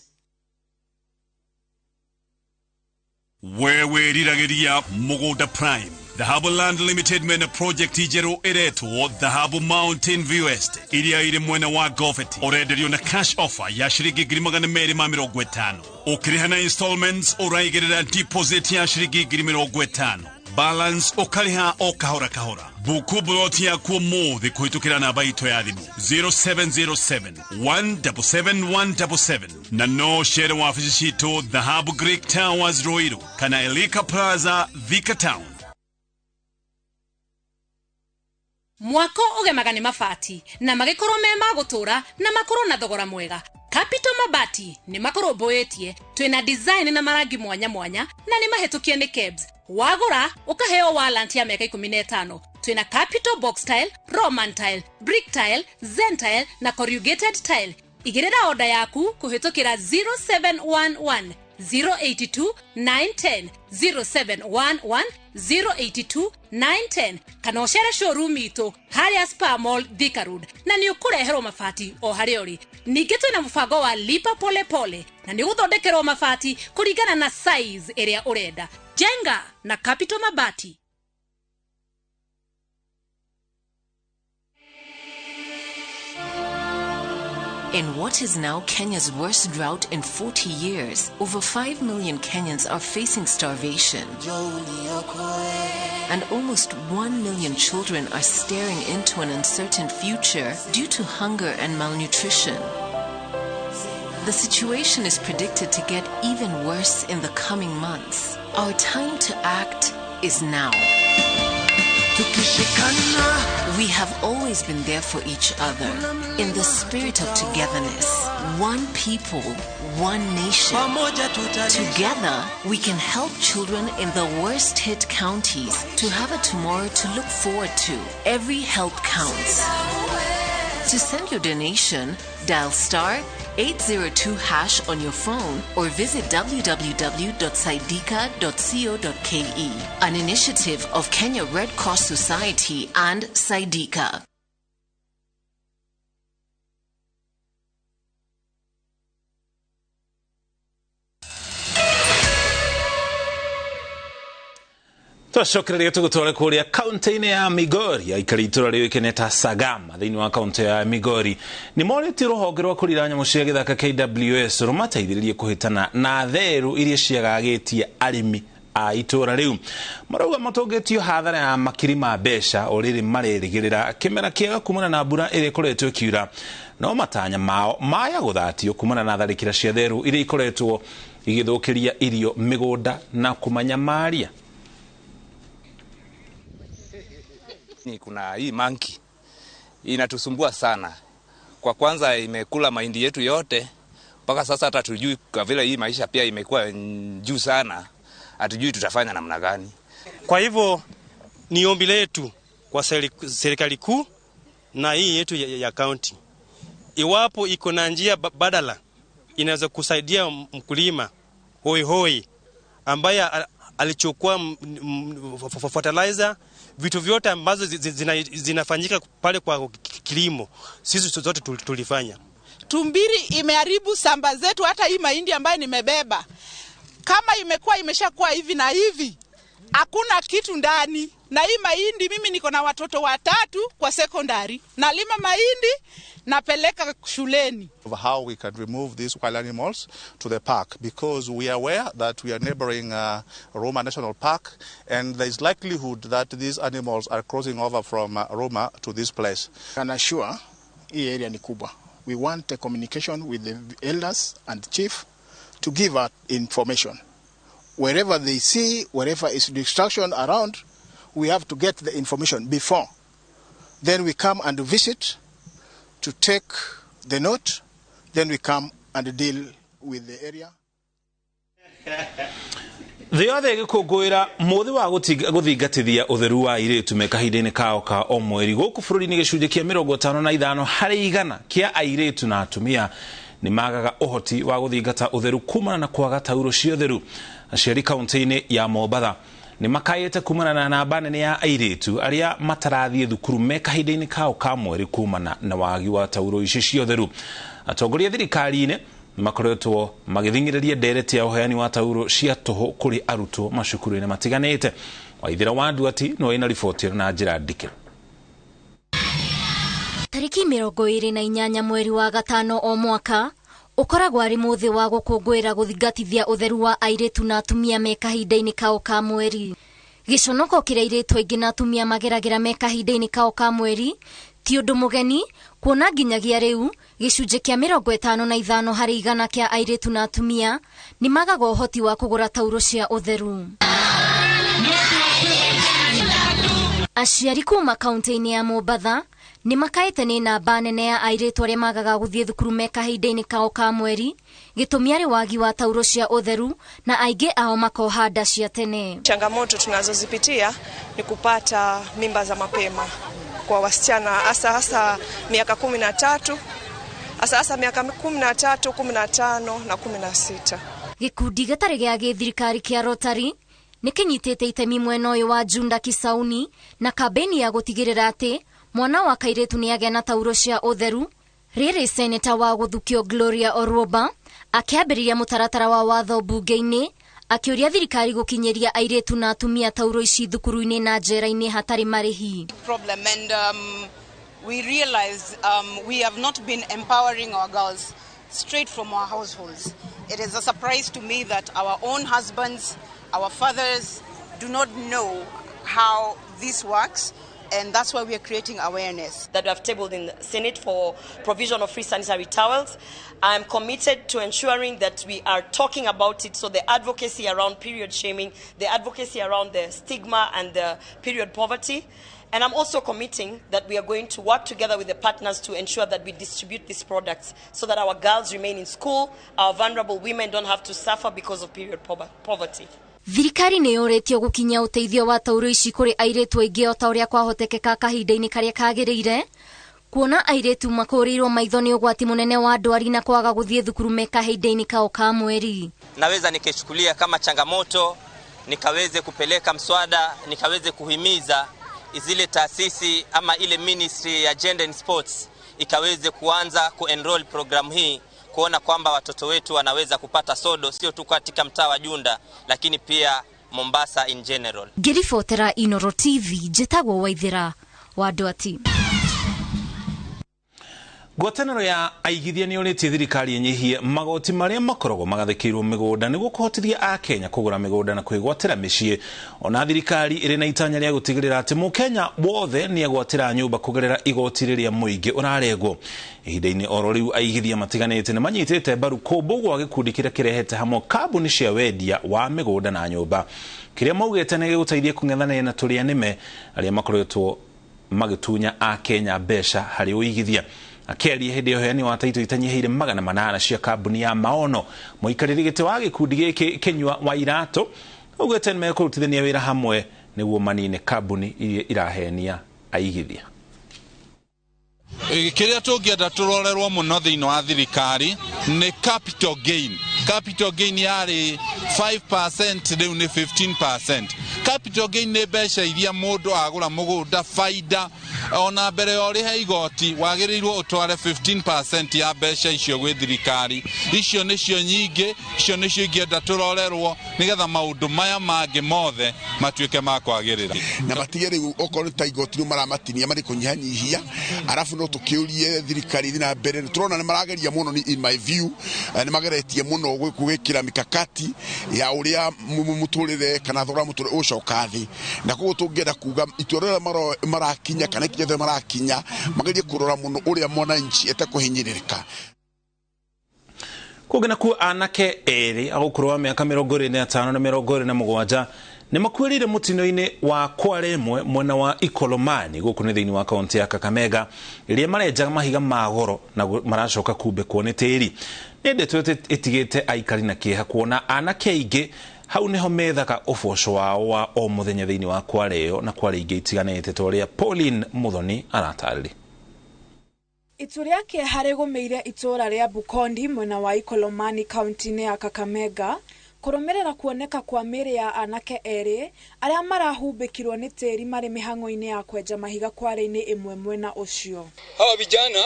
We wĩriragĩria mũgũnda prime. Dhahabu Land Limited mena project njerũ ĩretwo Dhahabu Mountain View Estate iria ĩrĩ mwena wa Goveti. Ũrenderio na cash offer ya ciringi 250,000. Ũkĩrĩha na installments ũraigĩrĩra deposit ya ciringi 50,000. Balance ũkarĩha o kahora kahora. Buku buloti yaku ũmũthĩ kũhĩtũkĩra namba itũ ya thimũ 0707 177 177 na no cere wabici citũ Dhahabu Greek Towers Ruiru kana Elika Plaza Thika Town. Mwako ũgemaga nĩ mabati na magĩkorwo me ma gũtũra na makorwo na thogora mwega. Capital Mabati nĩ makũrũmbũĩtie, twĩna design na marangi mwanya mwanya na nĩ mahĩtũkie nĩ KEBS. Wagũra ũkaheo warranty ya mĩaka 15. Twĩna Capital Box Tile, Roman Tile, Brick Tile, Zen Tile na Corrugated Tile. Igĩrĩra oda yaku kũhĩtũkĩra 0711 082 910 0711 082 910 kana ũcere showroom itũ harĩa Spa Mall Thika Road na nĩ ũkũreherwo mabati o harĩa ũrĩ. Ningĩ twĩna mũbango wa lipa pole pole na nĩ ũgũthondekerwo mabati kũringana na size ĩrĩa ũrenda. Jenga na Capital Mabati. In what is now Kenya's worst drought in 40 years, over 5 million Kenyans are facing starvation. And almost 1 million children are staring into an uncertain future due to hunger and malnutrition. The situation is predicted to get even worse in the coming months. Our time to act is now. We have always been there for each other in the spirit of togetherness. One people, one nation. Together, we can help children in the worst hit counties to have a tomorrow to look forward to. Every help counts. To send your donation, dial star 802 hash on your phone or visit www.saidika.co.ke. An initiative of Kenya Red Cross Society and Saidika. Twacokereria tũgũtware kũrĩa kaunti-inĩ ya Migori. Aikari itũra rĩũĩkaine ta Sagama thĩinĩ wa kaunti ya Migori nĩ morĩtie rũhonge rwa kũrira nyamũ cia gĩthaka KWS rũmateithĩrĩrie kũhĩtana na therũ iria ciagagĩtie arĩmi a itũra rĩu. Marauga matũngĩtio hathara ya makiri ma mbeca o rĩrĩ marerĩgĩrĩra kĩmera kĩega kumana na mbura ĩrĩa ĩkoretwo ĩkiura, no matanya mao maya gũthatio kumana na tharĩkĩra cia therũ iria ikoretwo igĩthũkĩria irio mĩgũnda na kũmanyamaria. Kuna hii monkey inatusumbua sana. Kwa kwanza imekula mahindi yetu yote mpaka sasa hata tujui, kwa vile hii maisha pia imekuwa juu sana, hatujui tutafanya namna gani. Kwa hivyo ni ombi letu kwa serikali kuu na hii yetu ya county, iwapo iko na njia badala inaweza kusaidia mkulima hoi hoi ambaye alichukua fertilizer, vitu vyote ambazo zinafanyika pale kwa kilimo, sisi zote tulifanya. Tumbiri imeharibu samba zetu, hata hii mahindi ambayo nimebeba kama imekuwa imeshakuwa hivi na hivi, hakuna kitu ndani. Na hii mahindi, mimi niko na watoto watatu kwa secondary, nalima mahindi napeleka shuleni. Of how we can remove these wild animals to the park, because we are aware that we are neighboring Roma National Park, and there is likelihood that these animals are crossing over from Roma to this place. Can assure hii area ni kubwa. We want a communication with the elders and chief to give us information Wherever they see, wherever is destruction around, we have to get the information before. Then we come and visit to take the note, then we come and deal with the area. Thĩ yothe ĩgĩkũngũĩra mũthĩ wa gũthingatithia ũtheru wa airĩtu me kahinda-inĩ kao ka o mweri gũkũ bũrũri-inĩ gĩcunjĩ kĩa 55% kĩa airĩtu na atumia nĩ magaga ũhoti wa gũthingata ũtheru kumana na kwaga tauro cia ũtheru. Aciari kaunti-inĩ ya Mombatha nĩ makayĩte kumana na namba nene ya airĩtu arĩa matarathiĩ thukuru me kahinda-inĩ kao ka mweri kumana na wagi wa tauro ici cia ũtheru. Atongoria thirikari-inĩ makoretwo magĩthing'ĩrĩria ndereti ya ũheani wa tauro cia tũhũ kũrĩ arutwo macukuru-inĩ matiganĩte. Waithira wa Nduati no ĩna riboti na njĩra ndikĩru. Tariki 28 mweri wa gatano o mwaka ũkoragwo arĩ mũthĩ wa gũkũngũĩra gũthingatithia ũtheru wa airĩtu na atumia me kahinda-inĩ kao ka mweri. Gĩconoko kĩrĩa airĩtu aingĩ na atumia mageragĩra me kahinda-inĩ kao ka mweri ti ũndũ mũgeni, kuona nginyagia rĩu gĩcunjĩ kĩa 55% kĩa airĩtu na atumia nĩ magaga ũhoti wa kũgũra tauro cia ũtheru. Aciari kuma kaunti-inĩ ya Mombatha nĩ makaĩte nĩ namba nene ya airĩtu arĩa magaga gũthiĩ thukuru me kahinda-inĩ kao ka mweri, gĩtũmi arĩ wagi wa tauro cia ũtheru na aingĩ ao makoha nda cia tene. Changamoto tunazozipitia ni kupata mimba za mapema kwa wasichana hasa miaka 13, hasa miaka 13, 15 na 16. Gĩkundi gĩtarĩ gĩa gĩthirikari kĩa Rotary nĩ kĩnyitĩte itemi mwena ũyũ wa Junda Kisauni na kambeni ya gũtigĩrĩra atĩ mwana wa kairĩtu nĩ agĩa na tauro cia ũtheru. Rĩrĩ seneta wa gũthukio Gloria Orwoba akĩambĩrĩria mũtaratara wa watho mbunge-inĩ akĩũria thirikari gũkinyĩria airĩtu na atumia tauro ici thukuru-inĩ na njera-inĩ hatarĩ marĩhi. Problem and we realize we have not been empowering our girls straight from our households. It is a surprise to me that our own husbands, our fathers do not know how this works, and that's why we are creating awareness. That we have tabled in the Senate for provision of free sanitary towels. I am committed to ensuring that we are talking about it, so the advocacy around period shaming, the advocacy around the stigma and the period poverty. And I'm also committing that we are going to work together with the partners to ensure that we distribute these products so that our girls remain in school, our vulnerable women don't have to suffer because of period poverty. Thirikari nĩ yũrĩtio gũkinyia ũteithio wa tauro ici kũrĩ airĩtu aingĩ o ta ũrĩa kwahotekeka kahinda-inĩ karĩa kagĩrĩire, kuona airĩtu makũrĩirwo maitho nĩ ũgwati mũnene wa ndwari na kwaga gũthiĩ thukuru me kahinda-inĩ kao ka mweri. Naweza nikichukulia kama changamoto, nikaweze kupeleka mswada, nikaweze kuhimiza zile taasisi ama ile ministry ya Gender and Sports ikaweze kuanza kuenroll programu hii, kuona kwamba watoto wetu wanaweza kupata sodo sio tu katika mtaa wa Junda lakini pia Mombasa in general. Ngĩribotera Inoro TV njĩtagwo Waithira wa Ndwati. Ngwatanĩro ya aigithia nĩ yũrĩtie thirikari ĩnyihie magoti marĩa makoragwo magathĩkĩirwo mĩgũnda nĩguo kũhotithia Akenya kũgũra mĩgũnda na kwĩgwatĩra mĩciĩ. Ona thirikari ĩrĩ na itanya rĩa gũtigĩrĩra atĩ mũkenya wothe nĩ egwatĩra nyũmba kũgerera igoti rĩrĩa mũingĩ ũraregwo. Ihinda-inĩ oro rĩu aigithia matiganĩte nĩ manyitĩte mbaru kũmbwo gwa gĩkundi kĩrĩa kĩrehete hamwe kambuni cia wendia wa mĩgũnda na nyũmba, kĩrĩa maugĩte nĩ gĩgũteithia kũng'ethanĩra na tũrĩa nĩme arĩa makoretwo magĩtunya Akenya mbeca harĩ ũigithia. Akĩaria hĩndĩ ya ũheani wa taitũ itanyihĩire 800 cia kambuni ya Maono, mũikarĩri gĩtĩ wa gĩkundi gĩkĩ Kĩnyua wa Iratũ augĩte nĩ mekũrutithania wĩra hamwe nĩguo manine kambuni iria irahenia aigithia. Kĩrĩa tũngĩenda tũrorerwo mũno thĩinĩ wa thirikari nĩ capital gain. Capital gain yarĩ 5%, rĩu nĩ 15%. Capital gain nĩ mbeca iria mũndũ agũra mũgũnda faida, ona mbere ya ũrĩhe igoti wagĩrĩirwo ũtware 15% ya mbeca icio gwĩ thirikari. Icio nĩcio nyingĩ, icio nĩcio ingĩenda tũrorerwo nĩgetha maũndũ maya mangĩ mothe matuĩke ma kwagĩrĩra. Na matige rĩu okorwo ta igoti rĩu maramatinia marĩ kũnyihanyihia, arabu no tũkĩũrie thirikari ĩthiĩ na mbere. Tũrona nĩ marageria mũno, ni in my view nĩ mageretie mũno gwĩkĩra mikakati ya ũrĩa mũtũrĩre kana thogora mũtũrĩre ũgũcoka thĩ, na koguo tũngĩenda kuga itua rĩrĩa marakinya kana ikinya rĩrĩa marakinya magerie kũrora mũno ũrĩa mwananchi etekũhinyĩrĩrĩka. Kũngĩ nakuo anake erĩ a ũkũrũ wa mĩaka 25 na 27 nĩ makuĩrĩire mũtino-inĩ wa kware ĩmwe mwena wa Ikolomani gũkũ nĩ thĩinĩ wa kaunti ya Kakamega ĩrĩa marenjaga mahiga ma goro na maracoka kumbĩkwo nĩ tĩri. Nĩ ndeto ĩtigĩte aikari na kĩeha kuona anake aingĩ hau nĩho methaga ũboco wao wa o mũthenya thĩinĩ wa kware ĩyo na kware ingĩ itiganĩte ta ũrĩa Pauline Muthoni aratarĩria. Itu rĩa kĩeha rĩgũmĩire itũũra rĩa Bukondi mwena wa Ikolomani kaunti-inĩ ya Kakamega kũrũmĩrĩra kuoneka kwa mĩĩrĩ ya anake erĩ arĩa marahumbĩkirwo nĩ tĩri marĩ mĩhang'o-inĩ ya kwenja mahiga kware-inĩ ĩmwe mwena ũcio. Hawa vijana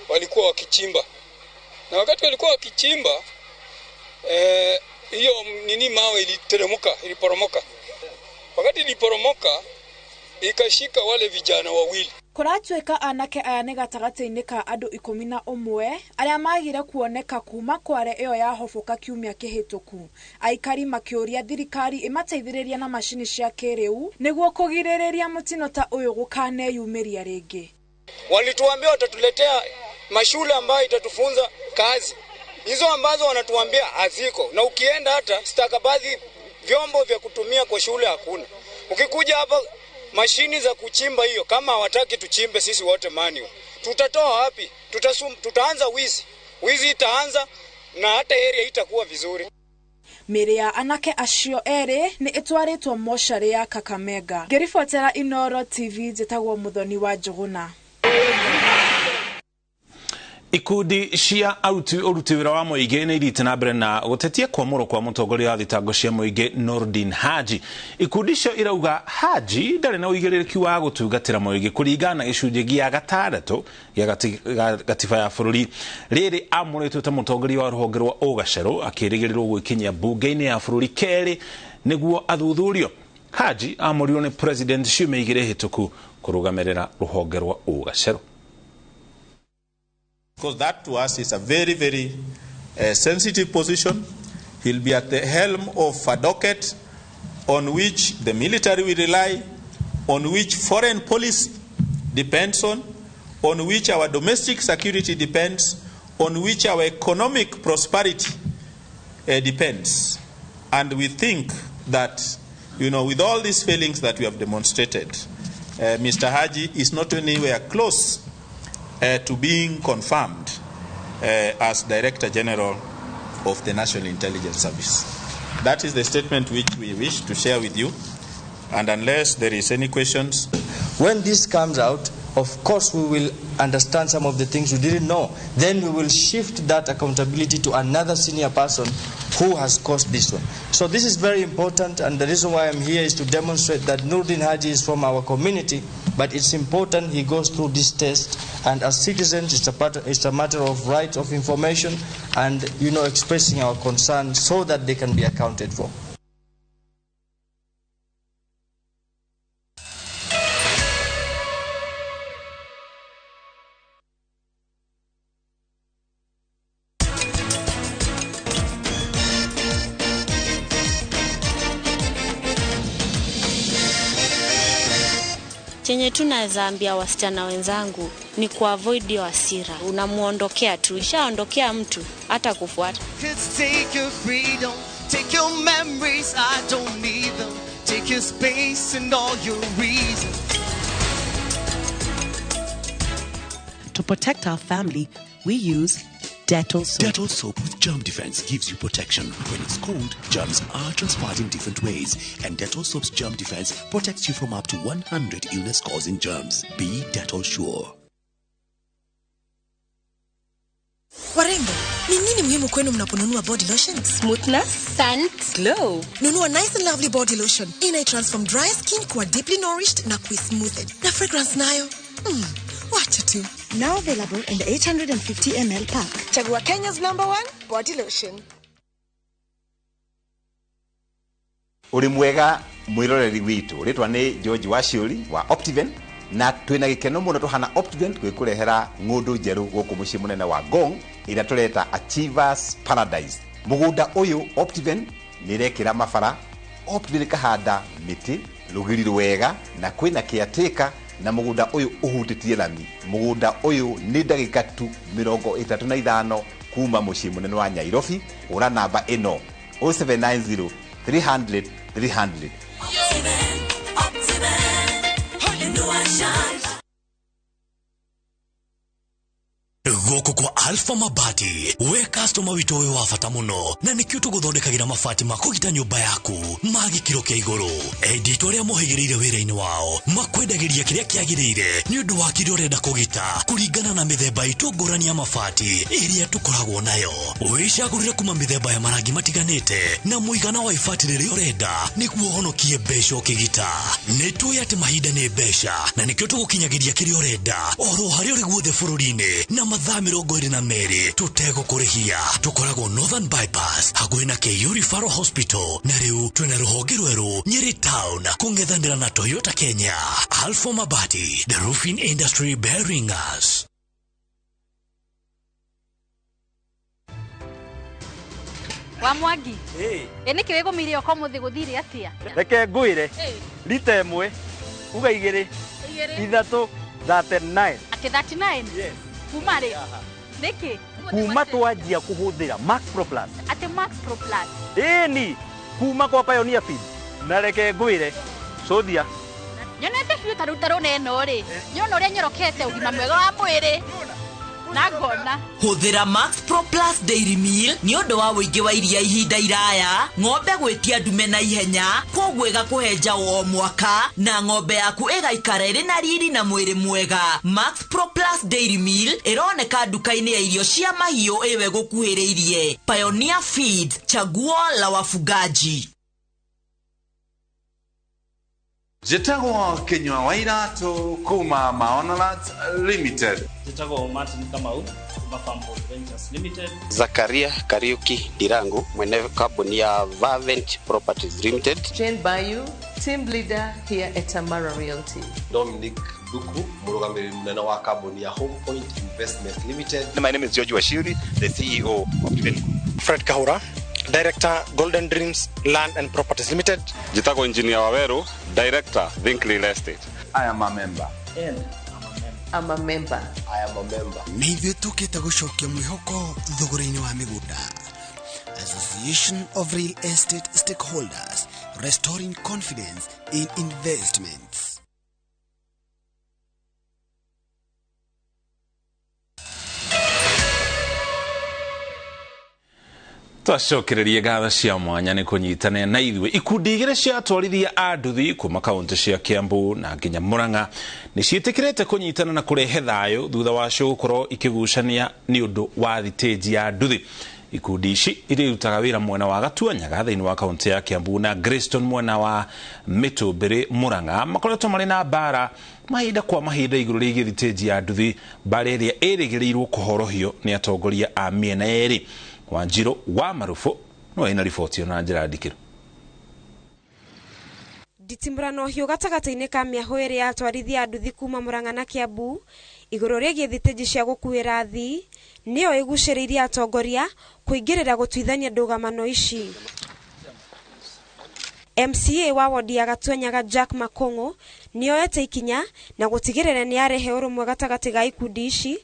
walikuwa wakichimba, na wakati walikuwa wakichimba hiyo nini mawe iliteremka, iliporomoka. Wakati iliporomoka ikashika wale vijana wawili. Kũratuĩka anake aya nĩ gatagatĩ-inĩ ka andũ 11 arĩa magire kuoneka kuma kware ĩyo ya hoboka kiumia kĩhĩtũku. Aikari makĩũria thirikari ĩmateithĩrĩrie na macini cia kĩrĩu nĩguo kũgirĩrĩria mũtino ta ũyũ gũkaneyumĩria rĩngĩ. Walituambia watatuletea mashule ambayo itatufunza kazi, hizo ambazo wanatuambia haziko, na ukienda hata stakabadhi vyombo vya kutumia kwa shule hakuna. Ukikuja hapa mashini za kuchimba hiyo, kama hawataki tuchimbe sisi wote manual, tutatoa wapi? Tutaanza wizi, wizi itaanza na hata area itakuwa vizuri. Mĩĩrĩ ya anake acio erĩ nĩ ĩtwarĩtwo mocarĩ ya Kakamega. Ngĩribotera Inooro TV njĩtagwo Muthoni wa Njũgũna. Ikundi cia ũruti wĩra wa mũingĩ nĩ ithiĩte na mbere na gũtetia kwamũrwo kwa mũtongoria wa thitango cia mũingĩ Nordin Haji. Ikundi icio irauga Haji ndarĩ na ũigĩrĩrĩki wa gũtungatĩra mũingĩ kũringana na gĩcunjĩ gĩa gatandatũ gĩa gatiba ya bũrũri. Rĩrĩ amũrĩtwo ta mũtongoria wa rũhonge rwa Ũgacerũ akĩrĩgĩrĩrwo gwĩkinyia mbunge-inĩ ya bũrũri kerĩ nĩguo athuthurio. Haji amũrirwo nĩ president ciumia igĩrĩ hĩtũku kũrũgamĩrĩra rũhonge rwa Ũgacerũ. Because that to us is a very, very sensitive position. He'll be at the helm of a docket on which the military will rely, on which foreign policy depends on which our domestic security depends, on which our economic prosperity depends. And we think that, you know, with all these failings that we have demonstrated, Mr. Haji is not anywhere close to being confirmed as Director General of the National Intelligence Service. That is the statement which we wish to share with you. And unless there is any questions. When this comes out, of course we will understand some of the things we didn't know. Then we will shift that accountability to another senior person who has caused this one. So this is very important, and the reason why I'm here is to demonstrate that Nurdin Haji is from our community, but it's important he goes through this test, and as citizens, it's a matter of right of information and, you know, expressing our concern so that they can be accounted for. Chenye tu naweza ambia wasichana wenzangu ni kuavoid hiyo hasira. Unamuondokea tu, ishaondokea mtu hata kufuata. Take your freedom, take your memories, I don't need them. Take your space and all your reasons. To protect our family, we use Dettol soap. Dettol soap with germ defense gives you protection. When it's cold, germs are transferred in different ways, and Dettol soap's germ defense protects you from up to 100 illness-causing germs. Be Dettol sure. Warembo, ni nini muhimu kwenu mnaponunua body lotion? Smoothness, scent, glow. Nunua Nice and Lovely body lotion. Ina transform dry skin kuwa deeply nourished na kui-smoothed. Na fragrance nayo? Wacha tu. Now available in the 850 ml pack. Chagua Kenya's #1 body lotion. Uri mwega mwiroreri witu ritwa ni George Waciuri wa Optiven, na twina gikeno muno tuhana Optiven gwikurehera ng'undu njeru guku mucii munene wa Ngong ira tureta Achievers Paradise. Mugunda uyu Optiven nirekira mabara, Optiven kahanda miti rugiri rwega na kwina caretaker, na mugunda uyu uhutitie lami. Mugunda uyu ni ndagika tu 35 kuma mũciĩ mũnene wa Nyairobi. Hũra namba ĩno 0790 300 300. Gũkũ kwa Alpha Mabati, we customer witũ ũyũ wa bata mũno, na nĩkĩo tũgũthondekagĩra mabati ma kũgita nyũmba yaku ma gĩkĩro kĩa igũrũ. Endi arĩa mohĩgĩrĩire wĩra-inĩ wao makwendagĩria kĩrĩa kĩagĩrĩire nĩ ũndũ wa kĩrĩa ũrenda kũgita kũringana na mĩthemba itũ ngũrani ya mabati ĩrĩa tũkoragwo nayo. Wĩcagũrĩre kuma mĩthemba ya marangi matiganĩte na mũigana wa ibati rĩrĩa ũrenda nĩguo ũhonokie mbeca ũkĩgita. Nĩ tũĩ atĩ mahinda nĩ mbeca na nĩkĩo tũgũkinyagĩria kĩrĩa ũrenda oro harĩa ũrĩ guothe bũrũri-inĩ na mathaa 22 tũtegũkũrĩhia. Tũkoragwo Northern Bypass hakuhĩ na KU Referral Hospital, na rĩu twĩna rũhonge rwerũ Nyeri Town kũng'ethanĩra na Toyota Kenya. Alpha Mabati, the roofing industry bearing us. Wa Mwangi, ĩ nĩkĩ wĩgũmĩire oka ũmũthĩ gũthire atĩa? Reke ngwĩre, rita ĩmwe uga igĩrĩ ithatũ 39. Atĩ 39? Yes. Kuma rĩ? Nĩkĩ? Kuma twanjia kũhũthĩra Max Pro Plus. Atĩ Max Pro Plus? Ĩni, kuma kwa Pioneer Feed. Na reke ngwĩre, cũthia. Nyonete biũ ta rĩu ta rũna ĩno rĩ, nyona ũrĩa nyorokete ũgima mwega wa mwĩrĩ. Na ngona. Hũthĩra Max Pro Plus Dairy Meal nĩ ũndũ wa ũingĩ wa iria ihinda iraya, ng'ombe gwĩtia ndume na ihenya, kwoguo ĩgakũhe njaũ o mwaka, na ng'ombe yaku ĩgaikara ĩrĩ na riri na mwĩrĩ mwega. Max Pro Plus Dairy Meal ĩroneka nduka-inĩ ya irio cia mahiũ ĩwe gũkuhĩrĩirie. Pioneer Feed, chaguo la wafugaji. Njĩtagwo Kinyua wa Iratũ kuma Maonalat Limited. Njĩtagwo Martin Kamau kuma Farmboard Ventures Limited. Zakaria Kariuki Ndirangu mwene kambuni ya Vavent Properties Limited. Jane Bayu, team leader here at Tamara Realty. Dominic Duku, mũrũgamĩrĩri mũnene wa kambuni ya Home Point Investment Limited. My name is George Washiri, the CEO of Diven Group. Fred Kahura, Director, Golden Dreams Land and Properties Limited. Njĩtagwo Engineer Waweru, Director, Think Real Estate. I am a member. And I'm a member. I am a member. Nĩ ithuĩ tũkĩte gũcokia mwĩhoko thogora-inĩ wa mĩgũnda. Association of Real Estate Stakeholders, restoring confidence in investments. Twacokererie ngatho cia mwanya nĩ kũnyitanĩra na ithuĩ. Ikundi igĩrĩ cia atwarithia a nduthi kuma kaunti cia Kiambu na nginya Murang'a nĩ ciĩtĩkĩrĩte kũnyitana na kũrehe thayũ thutha wacio gũkorwo ikĩgucania nĩ ũndũ wa thitĩnji ya nduthi. Ikundi ici iria irutaga wĩra mwena wa Gatuanyaga thĩinĩ wa kaunti ya Kiambu na Greystone mwena wa Mĩtũmbĩrĩ Murang'a makoretwo marĩ na mbara mahinda kwa mahinda igũrũ rĩgiĩ thitĩnji ya nduthi, mbara ĩrĩa ĩrĩgĩrĩirwo kũhorohio nĩ atongoria a mĩena yerĩ. Wanjiro wa Marufu no ina riboti na njĩra ndikĩru. Nditimũrano hiũ gatagatĩ-inĩ ka mĩahũ ĩrĩ ya atwarithia a nduthi kuma Murang'a na Kiambu igũrũ rĩgiĩ thitĩnji cia gũkuĩra athii nĩyo ĩgucĩrĩirie atongoria kũingĩrĩra gũtuithania ndũgamano ici. MCA wa wodi ya Gatuanyaga Jack Makong'o nĩoete ikinya na gũtigĩrĩra nĩ arehe ũrũmwe gatagatĩ ga ikundi ici,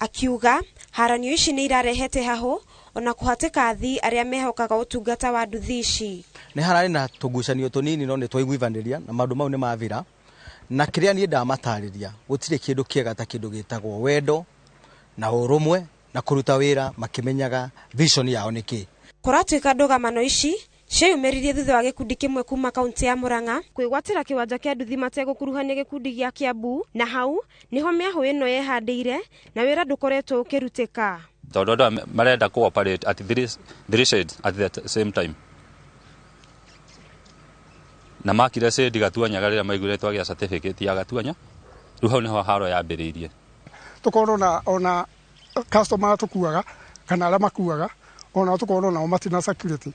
akiuga haranio ici nĩ irarehete hahũ ona kũhatĩka athii arĩa mehokaga ũtungata wa nduthi ici. Nĩ hararĩ na tũgucanio tũnini no nĩ twaiguithanĩria na maũndũ mau nĩ mathira, na kĩrĩa niĩ ndamatarĩria gũtirĩ kĩndũ kĩega ta kĩndũ gĩtagwo wendo na ũrũmwe na kũruta wĩra makĩmenyaga vision yao nĩ kĩ. Kũratuĩka ndũgamano ici cieyumĩririe thutha wa gĩkundi kĩmwe kuma kaunti ya Murang'a kwĩgwatĩra kĩwanja kĩa nduthi mategũkuruhania gĩkundi gĩa Kiambu, na hau nĩho mĩahũ ĩno yehandĩire na wĩra ndũkoretwo ũkĩrutĩka. Tondũ andũ marenda kũ operate at three shades at the same time, na makire shade Gatuanyaga rĩrĩa maiguire twagĩa certificate ya Gatuanya, rĩu hau nĩho haro yambĩrĩirie. Tũkorwo na ona customer tũkuaga kana arĩa makuaga ona tũkorwo nao matina security,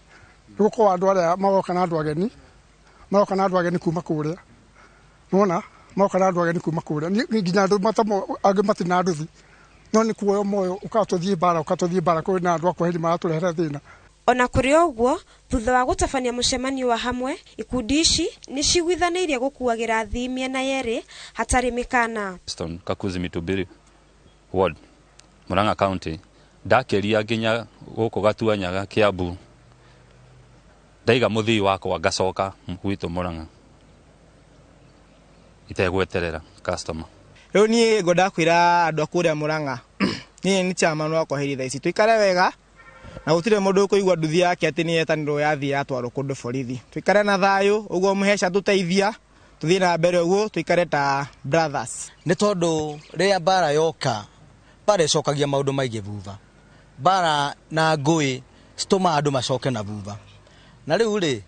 nĩgũkorwo andũ arĩa maroka na andũ ageni, maroka na andũ ageni kuma kũrĩa, nĩwona maroka na andũ ageni kuma kũrĩa nginya andũ matamo angĩ matina nduthi, no nĩ kuoyo moyo ũkatũthiĩ bara ũkatũthiĩ bara kwĩ na andũ a kwaheri maratũrehera thĩna. Ona kũrĩ o ũguo, thutha wa gũtabania mũcemanio wa hamwe, ikundi ici nĩ ciguithanĩirie gũkuagĩra athii mĩena yerĩ hatarĩ mĩkana. Stone Kakuzi Mĩtũmbĩrĩ Ward, Murang'a County, Ndakĩria nginya gũkũ Gatuanyaga Kiambu, ndaiga mũthii wakwa ngacoka gwitũ Murang'a itegweterera customer. Rĩu niĩ ngwendaga kwĩra andũ a kũrĩa Murang'a, niĩ nĩ chairman wakwa hĩrĩ thaa ici, tũikare wega na gũtirĩ mũndũ ũkũigua nduthi yake atĩ nĩ yetanirwo yathiĩ yatwarwo kũndũ borithi. Tũikare na thayũ, ũguo mũheca tũteithia, tũthiĩ na mbere ũguo, tũikare ta brothers. Nĩ tondũ rĩrĩa mbara yoka, mbara ĩcokagia maũndũ maingĩ thutha. Mbara na ngũĩ citũmaga andũ macoke na thutha. Na rĩu rĩ,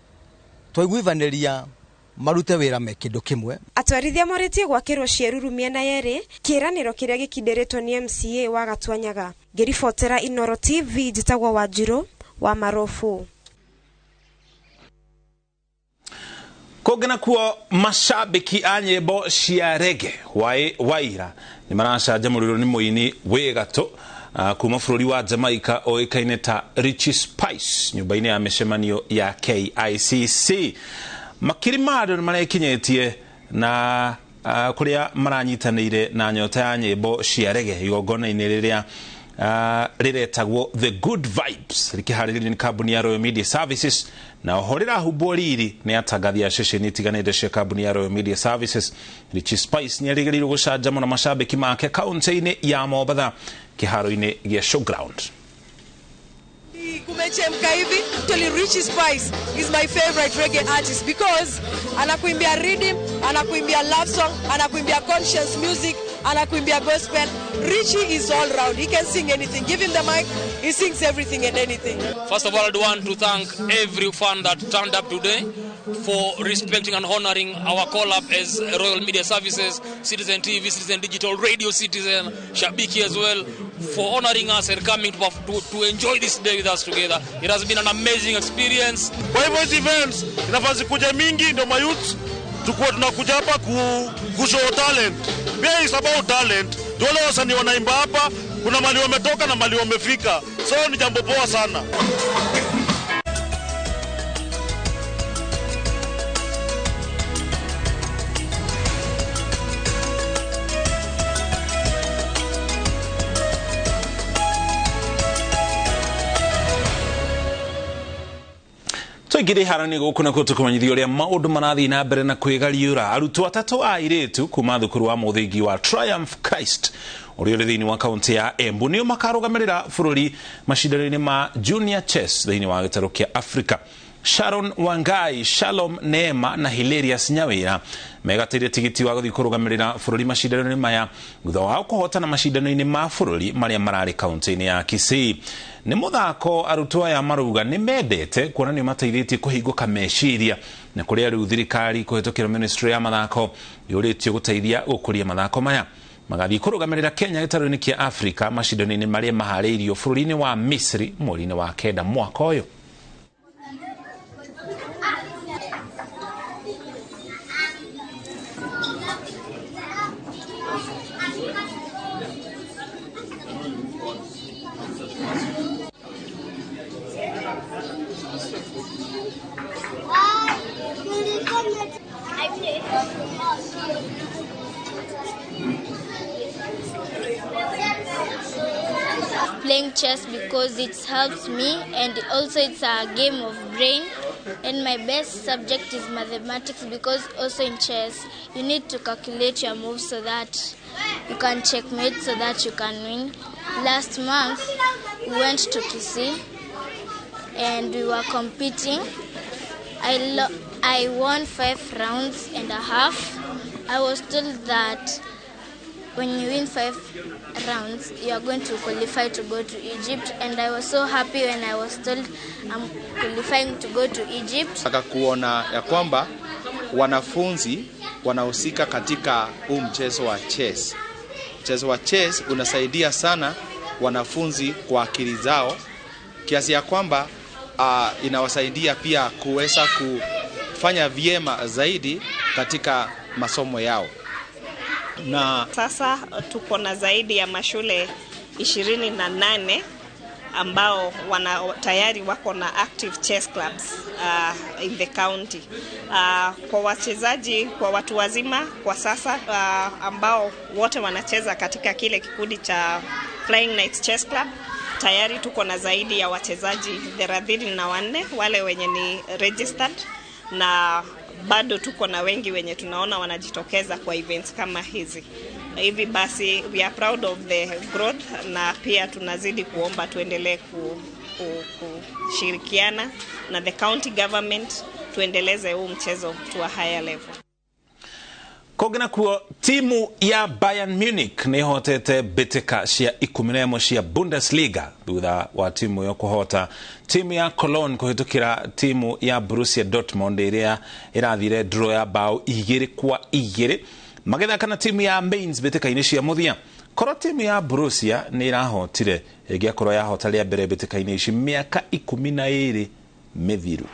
twaiguithanĩria marute wĩra me kĩndũ kĩmwe. Atwarithia morĩtie gwakĩrwo ciĩruru mĩena yerĩ, kĩĩranĩro kĩrĩa gĩkindĩrĩtwo nĩ MCA wa Gatuanyaga. Ngĩribotera Inoro TV, njĩtagwo Wanjirũ wa Marobu. Kũngĩ nakuo mashabiki a nyĩmbo cia reggae Waira nĩ maracanjamũrirwo nĩ mũini wĩ gatũ kuma bũrũri wa Jamaica ũĩkaine ta Richie Spice nyũmba-inĩ ya mĩcemanio ya KICC. Makiri ma andũ nĩ marekinyĩtie na kũrĩa maranyitanĩire na nyota ya nyĩmbo cia reggae igongona-inĩ rĩrĩa rĩretagwo The Good Vibes rĩkĩharĩrĩrio nĩ kambuni ya Royal Media Services, na oho rĩrahumbwo riri nĩ atangathi a ceceni itiganĩte cia kambuni ya Royal Media Services. Richie Spice nĩ erĩgĩrĩirwo gũcanjamũra mashabiki make kaunti-inĩ ya Mombatha kĩharo-inĩ gĩa Showground. Kumechemka hivi. Actually, Richie Spice is my favorite reggae artist because anakuimbia rhythm, anakuimbia love song, anakuimbia conscious music, anakuimbia gospel. Richie is all round. He can sing anything. Give him the mic, he sings everything and anything. First of all, I want to thank every fan that turned up today for respecting and honoring our call-up as Royal Media Services, Citizen TV, Citizen Digital, Radio Citizen, Shabiki as well, for honoring us and coming to enjoy this day with us together. It has been an amazing experience. Kwa hivyo hizi events inafaa zikuje mingi, ndio mayouth tukuwa tunakuja hapa kushow talent. Pia is about talent. Wale wasanii wanaimba hapa, kuna mali wametoka na mali wamefika. So ni jambo poa sana. Tũingĩre iharo-inĩ gũkũ nakuo tũkũmenyithia ũrĩa maũndũ marathiĩ na mbere na kwĩgariũra. Arutwo atatũ a airĩtu kuma thukuru wa mũthingi wa Triumph Christ ũrĩa ũrĩ thĩinĩ wa kaunti ya Embu nĩo makarũgamĩrĩra bũrũri macindano-inĩ ma Junior Chess thĩinĩ wa gĩtarũ kĩa Africa. Sharon Wangai, Shalom Neema na Hilarious Nyawira megatĩire tigiti wa gũthiĩ kũrũgamĩrĩra bũrũri macindano-inĩ maya thutha wao kũhotana macindano-inĩ ma bũrũri marĩa mararĩ kaunti-inĩ ya Kisii. Nĩ mũthako arutwo aya marauga nĩ mendete kuona nĩ mateithĩtie kũhingũka meciria, na kũrĩa rĩu thirikari kũhĩtũkĩra ministry ya mathako yũrĩtio gũteithia gũkũria mathako maya. Magathiĩ kũrũgamĩrĩra Kenya gĩtarũ-inĩ kĩa Afrika macindano-inĩ marĩa maharĩirio bũrũri-inĩ wa Misri mweri-inĩ wa 9 mwaka ũyũ. Playing chess because it helps me, and also it's a game of brain, and my best subject is mathematics because also in chess you need to calculate your moves so that you can checkmate, so that you can win. Last month we went to Kisii and we were competing. I won 5.5 rounds. I was told that when you win 5 rounds, you are going to qualify to go to Egypt, and I was so happy when I was told I'm qualifying to go to Egypt. Nataka kuona ya kwamba wanafunzi wanahusika katika huu mchezo wa chess. Mchezo wa chess unasaidia sana wanafunzi kwa akili zao, kiasi ya kwamba inawasaidia pia kuweza kufanya vyema zaidi katika masomo yao. Na sasa tuko na zaidi ya mashule 28 ambao wana tayari wako na active chess clubs in the county. Kwa wachezaji, kwa watu wazima kwa sasa ambao wote wanacheza katika kile kikundi cha Flying Knights Chess Club, Tayari tuko na zaidi ya wachezaji 34 wale wenye ni registered, na bado tuko na wengi wenye tunaona wanajitokeza kwa events kama hizi. Hivi basi we are proud of the growth, na pia tunazidi kuomba tuendelee kushirikiana na the county government tuendeleze huu mchezo to a higher level. Kogena kuo timu ya Bayern Munich nĩ hotete mbĩtĩka cia 11 cia Bundesliga thutha wa timu yo kũhota timu ya Cologne kũhĩtũkĩra timu ya Borussia Dortmund ĩrĩa ĩrathire draw ya bao 2-2 magĩthaka na timu ya Mainz mbĩtĩka-inĩ cia mũthia. Korwo timu ya Borussia nĩ ĩrahotire ĩngĩakorwo yahota rĩa mbere mbĩtĩka-inĩ ici mĩaka 12 mĩthiru.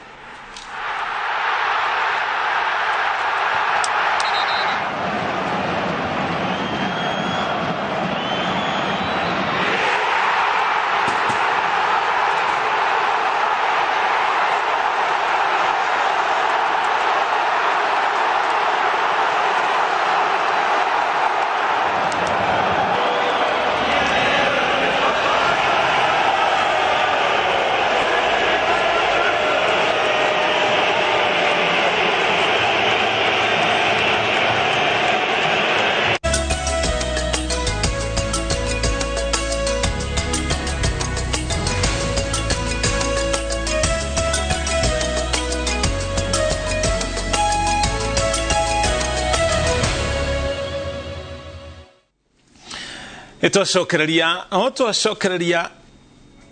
Twacokereria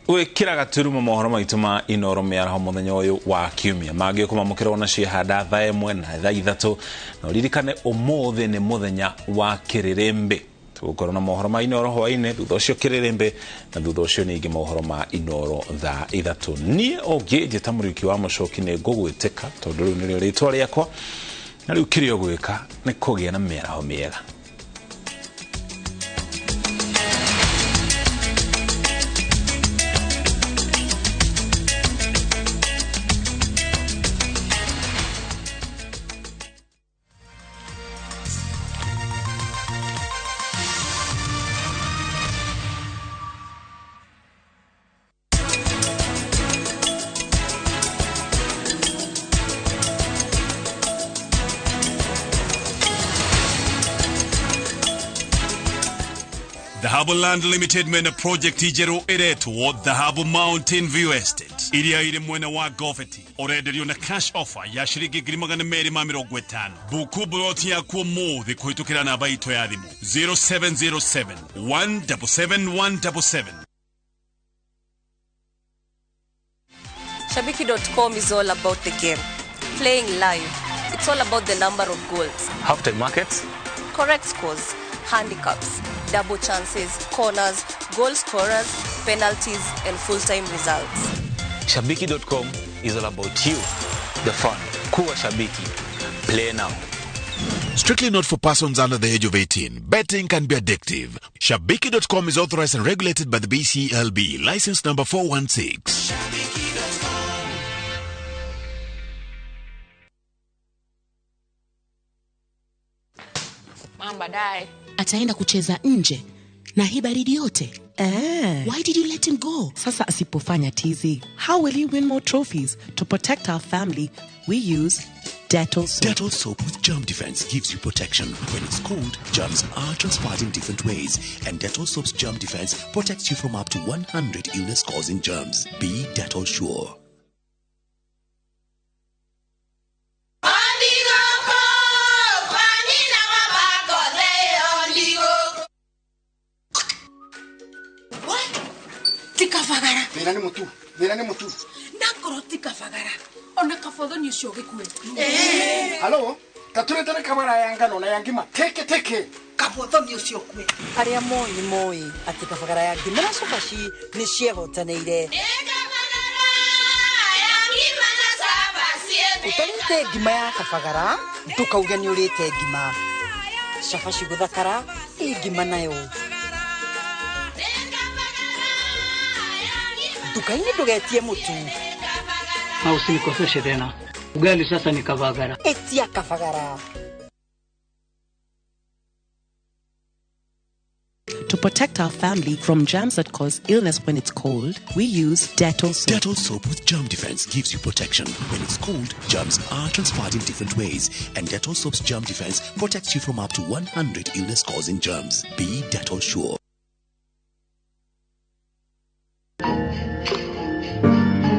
gwikira gaturumo mohoro maitu ma Inoro mĩaraho mũthenya ũyũ wa kiumia mangĩ kũmamũkĩra ona ciehanda thaa 1 na thaa 3 na ũririkane ũmũthĩ nĩ mũthenya wa kĩrĩrĩmbĩ. Tũgũkorwo na mohoro ma Inoro hwainĩ, thutha ũcio kĩrĩrĩmbĩ, na thutha ũcio ningĩ mohoro ma Inoro thaa 3. Niĩ ũngĩ njĩta Mũriũki wa Mũcoki nĩ ngũgwĩtĩka tondũ rĩu nĩrĩo rĩtwa rĩakwa, na rĩu kĩrĩa ũgwĩka nĩ kũgĩa na mĩaraho mĩega. Dhahabu Land Limited mena project ijeru iretwo Dhahabu Mountain View Estate iria iri mwena wa Gofeti urenderio na cash offer ya shiringi 250,000. Buku buroti yaku umuthi kuhitukira namba itu ya thimu 0707 177 177. Shabiki.com is all about the game, playing live. It's all about the number of goals, halftime markets, correct scores, handicaps, double chances, corners, goal scorers, penalties, and full-time results. Shabiki.com is all about you, the fun. Kuwa Shabiki. Play now. Strictly not for persons under the age of 18. Betting can be addictive. Shabiki.com is authorized and regulated by the BCLB. License number 416. Baadaye ataenda kucheza nje na hii baridi yote. Why did you let him go? Sasa asipofanya tizi, how will he win more trophies? To protect our family, we use Dettol soap. Dettol soap with germ defense gives you protection. When it's cold, germs are transferred in different ways, and Dettol soap's germ defense protects you from up to 100 illness-causing germs. Be Dettol sure. Tikavagara. Thina ni mutu. Thina ni mutu. Nakoro tikavagara. Ona kafodho ni ucio gikue. Halo, taturetere kamara ya ngano na ya ngima. Teke teke. Kafodho ni ucio kue. Aria moi moi ati kavagara ya ngima na cabaci ni ciehotanĩire. Utarĩte ngima ya kabagara ndũkauge nĩ ũrĩte ngima. Cabaci gũthakara ĩ ngima nayo. Nduka-inĩ ndũgetie mũtu. Na usinikoseshe tena. Ugali sasa ni kavagara. Etia kavagara. To protect our family from germs that cause illness when it's cold, we use Dettol soap. Dettol soap with germ defense gives you protection. When it's cold, germs are transferred in different ways, and Dettol soap's germ defense protects you from up to 100 illness-causing germs. Be Dettol sure.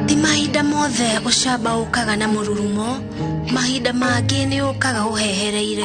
Ti mahinda mothe ũcamba ũkaga na mũrurumo, mahinda mangĩ nĩ ũkaga ũhehereire.